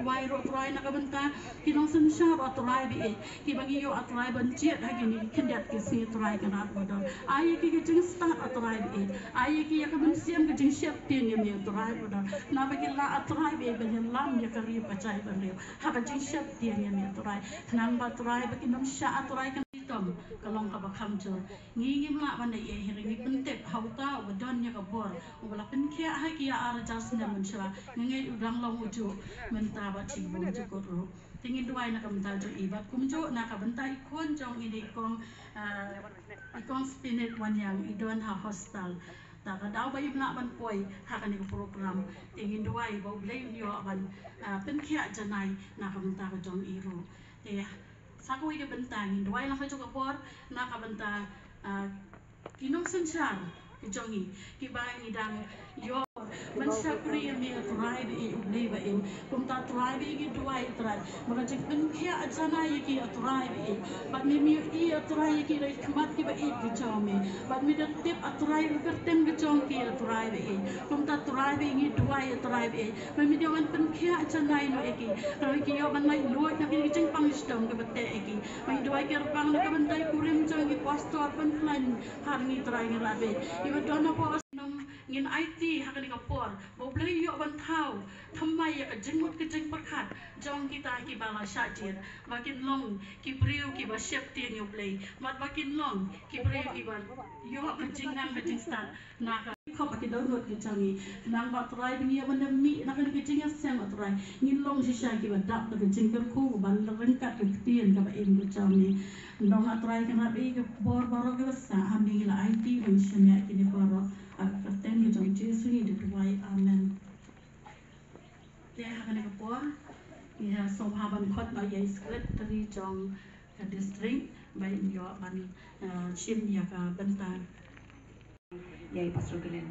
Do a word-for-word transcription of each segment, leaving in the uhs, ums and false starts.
Duwai ruh Trai na ka bynta ki nongsynshar, O Trai ba ïeit, kiba ngi ïoh, O Trai, ban jied ha kine ki khyndiat ki sngi, Trai Kynrad ba don. Ai ïa ki ka jingstad, O Trai ba ïeit. Ai ïa ki ïa ka mynsiem ka jingsheptieng ïa me, O Trai ba don. Naba ki lah, O Trai ba ïeit, ban ïalam ïa ka ri ka jaitbynriew ha ka jingsheptieng ïa me, O Trai. Khnang ba, Trai, ba kin ym shah, O Trai, ka nongthitom ka long kaba kham jur. Ngi ngim lah ban ïa, hynrei ngi pyntip ha uta uba don ïa ka bor, uba la pynkhiah ha ki ïa ar hajar snem mynshuwa. Nga ngeit u dang long u juh mynta bad shi bymjukut ruh. Te ngin duwai na ka bynta jong i bad kumjuh na ka bynta i khun jong i, i kong, ah, i kong Spinet Wanniang, i don ha hostel. Ta ka daw ba im lah ban poi ha kane ka program. Te ngin duwai ba U Blei un ïoh ban, ah, pynkhiah janai na ka bynta ka jong i ruh. Te sa kawei ka bynta ngin duwai lang ha kajuh ka por na ka bynta, ah, ki nongsynshar ki jong ngi, kiba ngi dang ïoh ban shakri ïa me, Trai ba ïeit, U Blei ba ïeit. Kumta, Trai ba ïeit, ngi duwai, Trai, ba ka jingpynkhiah janai ïa ki, Trai ba ïeit, bad me, me ïohi, Trai, ïa ki da ki khmat kiba ïeit ki jong me, bad me da tip, Trai, ïa ka kyrteng ka jong ki, Trai ba ïeit. Kumta, Trai ba ïeit, ngi duwai, Trai ba ïeit, ba me dei ban pynkhiah janai noh ïa ki, ba ki ïoh ban lait luid na ki jingpang shitom kiba teh ïa ki. Ba ngi duwai kyrpang na ka bynta i kurim jong ngi, Pastor Pynkhlaiñ Harngi, Trai Kynrad ba ïeit, iba don hapoh Nong, ngin aiti ha kane ka por ba U Blei u ïoh ban thaw thymmai ïa ka jingmut ka jingpyrkhat jong kita kiba la shah jied, ba kin long ki briew kiba sheptieng ïa U Blei, bad ba kin long ki briew kiba ïoh ka jingnang ka jingstad na ka khop ki dohnud ki jong ngi. Khnang ba, Trai, ba ngi ïa ban da mih na kane ka jingïaseng, O Trai, ngin long shisha kiba dap da ka jingkyrkhu, ba la ryngkat ka ktien kaba im ka jong ngi. Nong, ah, Trai Kynrad ba ïeit, ka bor baroh kaba sah ha me ngi la aiti, ba ngi shim ïa kine baroh ha ka kyrteng ka jong U Jisu ngi da duwai. Amen. Te ha kane ka por ngi ïa sngewbha ban khot noh ïa i secretary jong ka district ba in ïoh ban, eh, shim ïa ka bynta. Ïa i Pastor Glenn.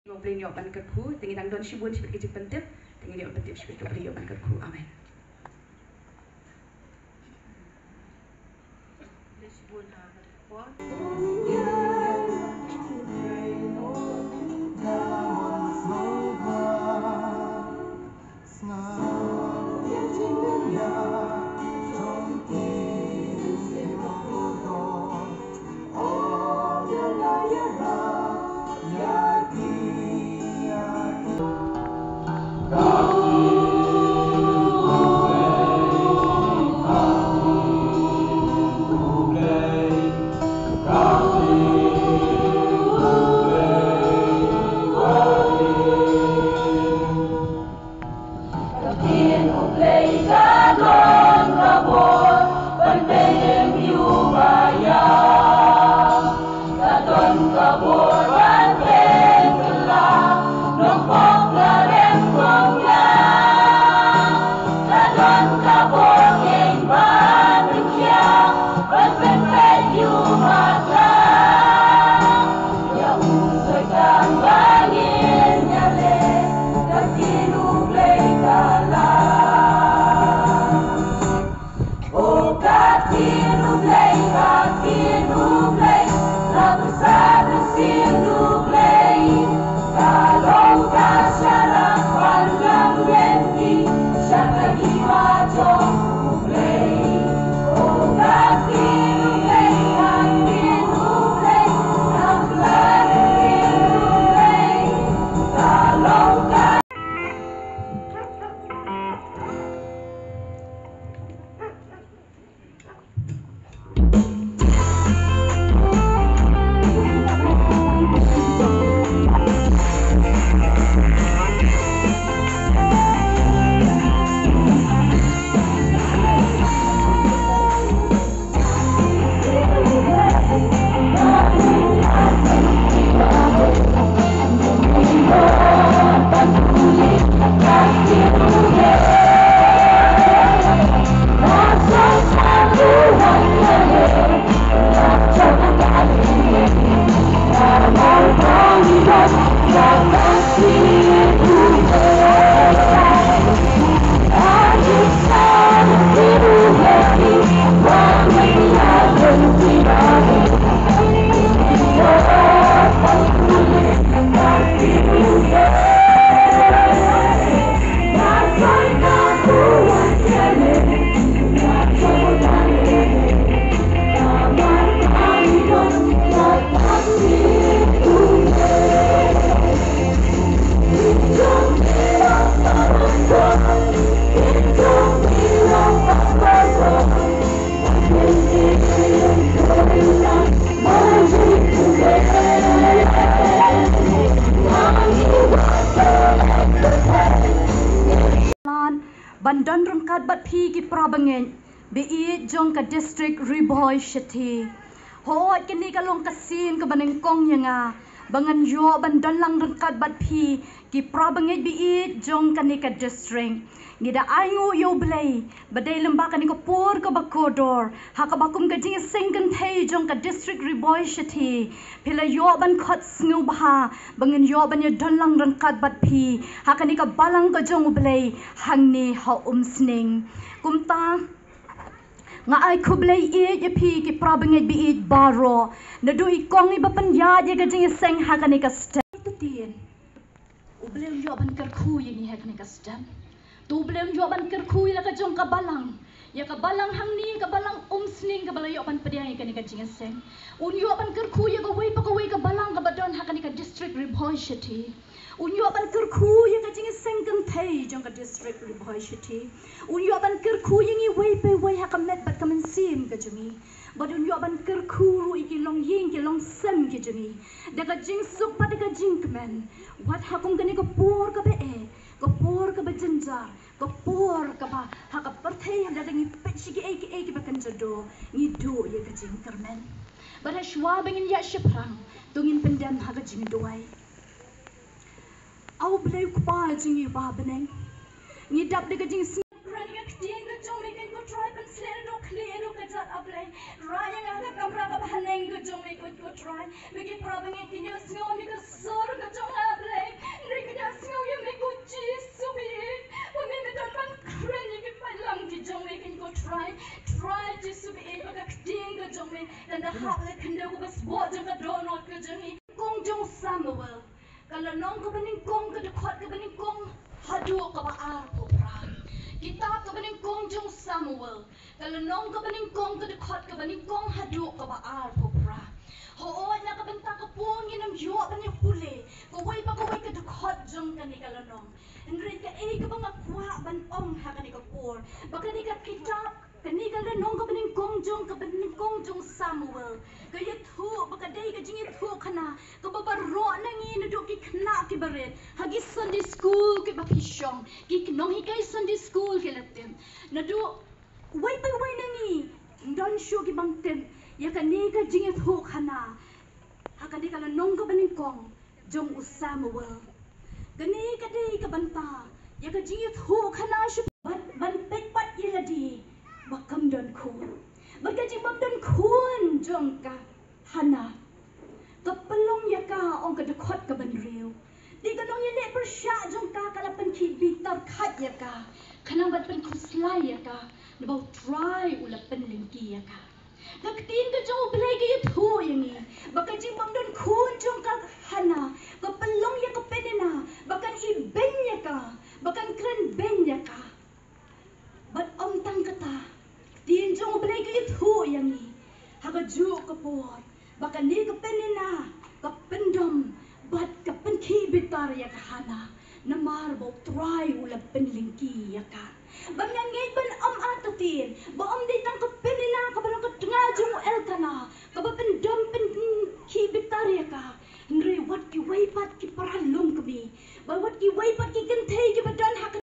Ïa U Blei ïoh ban kyrkhu, te ngi dang don shibun shibit ki jingpyntip, te ngi ïoh pyntip shibit, U Blei ïoh ban kyrkhu. Amen. Ban don ryngkat bad phi ki para bangeit ba ïeit jong ka district Ri Bhoi Shiti. Hooid, kane ka long ka sien kaba nyngkong ïa nga ba ngan ïoh ban don lang ryngkat bad phi ki para bangeit ba ïeit jong kane ka district. Ngi da ainguh ïa U Blei ba dei lem ba kane ka por kaba kordor, ha kaba kum ka jingïaseng kynthei jong ka district Ri Bhoi Shiti, phi la ïoh ban khot sngewbha ba ngin ïoh ban ïa don lang ryngkat bad phi ha kane ka balang ka jong U Blei hangne ha Umsning. Kumta nga ai khublei ïeit ïa phi ki para bangeit ba ïeit baroh. Naduh i kong iba pynïaid ïa ka jingïaseng ha kane ka step. U Blei un ïoh ban kyrkhu ïa ngi ha kane ka step. To U Blei un ïoh ban kyrkhu ïa la ka jong ka balang, ïa ka balang hangne, ka balang Umsning kaba la ïoh ban pdiang ïa kane ka jingïaseng. Un ïoh ban kyrkhu ïa kawei pa kawei ka balang kaba don ha kane ka district Ri Bhoi Shiti. Un ïoh ban kyrkhu ïa ka jingïaseng kynthei jong ka district Ri Bhoi Shiti. Un ïoh ban kyrkhu ïa ngi wei pa wei ha ka met bad ka mynsiem ka jong ngi. Bad un ïoh ban kyrkhu ruh ïa ki longïing ki longsem ki jong ngi da ka jingsuk bad da ka jingkmen. Wat ha kum kane ka por kaba eh, ka por kaba jynjar, ka por kaba ha ka pyrthei lada ngi peit sha kiei kiei kiba kynja doh, ngi duh ïa ka jingkyrmen. Bad ha shuwa ba ngin ïaid shaphrang, to ngin pyndem ha ka jingduwai. A U Blei U Kpa jong ngi uba ha bneng, ngi dap da ka jingsngewkmen ïa ka ktien ka jong me, ko Trai, pynsleh ïa u khlieh ïa u kjat, A Blei. Rah ïa nga ha ka kamra kaba ha bneng ka jong me, ko Trai. Me ki para bangeit kin ïohsngew ïa ka sur ka jong nga, A Blei. Hynrei kin ïohsngew ïa me, ko Jisu baieit. Ba me me don ban kren ïa ki paidlang ki jong me, ko Trai. Trai Jisu baieit, ba ka ktien ka jong me kan da hap ha ka khyndew kaba sboh jong ka dohnud ka jong ngi. Kong jong u Samuel, ka lynnong kaba nyngkong, ka dkhot kaba nyngkong haduh kaba arphew phra. Kitab kaba nyngkong jong u Samuel, ka lynnong kaba nyngkong, ka dkhot kaba nyngkong haduh kaba arphew phra. Hooid, na ka bynta ka por ngin ym ïoh ban ïa pule kawei pa kawei ka dkhot jong kane ka lynnong. Hynrei kaei kaba nga kwah ban ong ha kane ka por, ba kane ka kitab, kane ka lynnong kaba nyngkong jong, kaba nyngkong jong u Samuel, ka ïathuh ba ka dei ka jingïathuhkhana kaba baroh na ngi, naduh ki khynnah kiba rit ha ki Sunday school kiba phi shong, ki nonghikai Sunday school ki la tip, naduh wei pa wei na ngi, don shuh ki bym tip ïa kane ka jingïathuhkhana ha kane ka lynnong kaba nyngkong jong u Samuel. Kane ka dei ka bynta ïa ka jingïathuhkhana sha, bad ban peit pat ïa lade ba kam don khun, bad ka jingbym don khun jong ka Hana ka pynlong ïa ka, ong ka dkhot kaba hynriew. Te ka nongïaleh pyrshah jong ka ka la pynkhih bitar khat ïa ka, khnang ban pynkhuslai ïa ka, naba U Trai u la pynlyngkhi ïa ka. Ka ktien ka jong U Blei ka ïathuh ïa ngi ba ka jingbym don khun jong ka Hana ka pynlong ïa ka Peninnah ba kan ibeiñ ïa ka, ba kan kren beiñ ïa ka. Bad ym tang kata, ktien jong U Blei ka ïathuh ïa ngi ha kajuh ka por ba kane ka Peninnah ka pyndom bad ka pynkhih bitar ïa ka Hana, namar ba U Trai u la pynlyngkhi ïa ka. Bym ngeit ban ym artatien ba ym dei tang ka Peninnah kaba long ka tnga jong u Elkanah kaba pyndom pynkhih bitar ïa ka, hynrei wat kiwei pat ki para longkmie, bad wat kiwei pat ki kynthei kiba don ha ka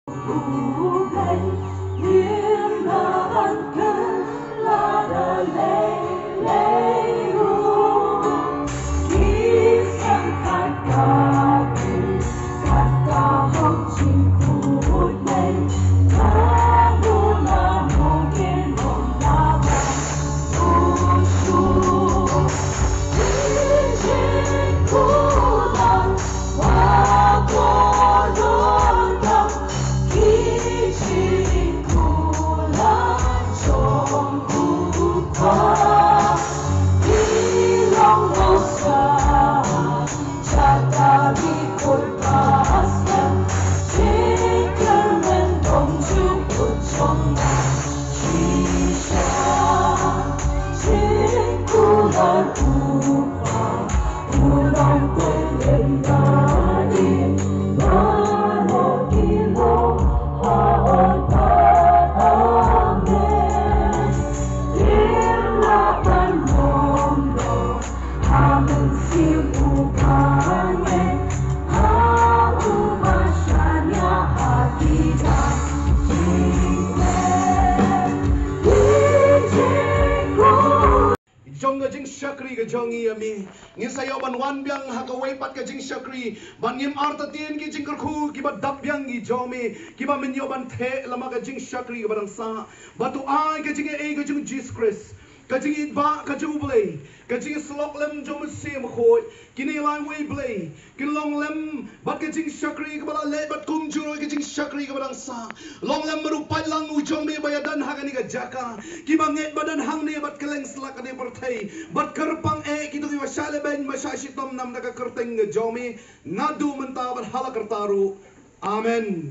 Jong ka jingshakri ka jong ngi ïa mi, ngi sa ïoh ban wan biang ha kawei pat ka jingshakri, ban ngim artatien ki jingkyrkhu kiba dap biang ki jong mi, kiba men ïoh ban theh lama ka jingshakri kaba dang sah. Ba to ai ka jingaiei ka jong u Jisu Khrist, ka jingïeit ba ka jong u Blei, ka jingïasyllok lem jong u Mynsiem Bakhuid, kine lai wei Blei kin long lem bad ka jingshakri kaba la leh bad kumjuh ruh ka jingshakri kaba dang sah. Long lem bad u paidlang u jong mi ba ïadon ha kane ka jaka, kiba ngeit ba don hangne bad kylleng satlak kane pyrthei, bad kyrpang eh kito kiba shah lehbeiñ ba shah shitom nam da ka kyrteng ka jong mi, naduh mynta bad hala karta ruh. Amen.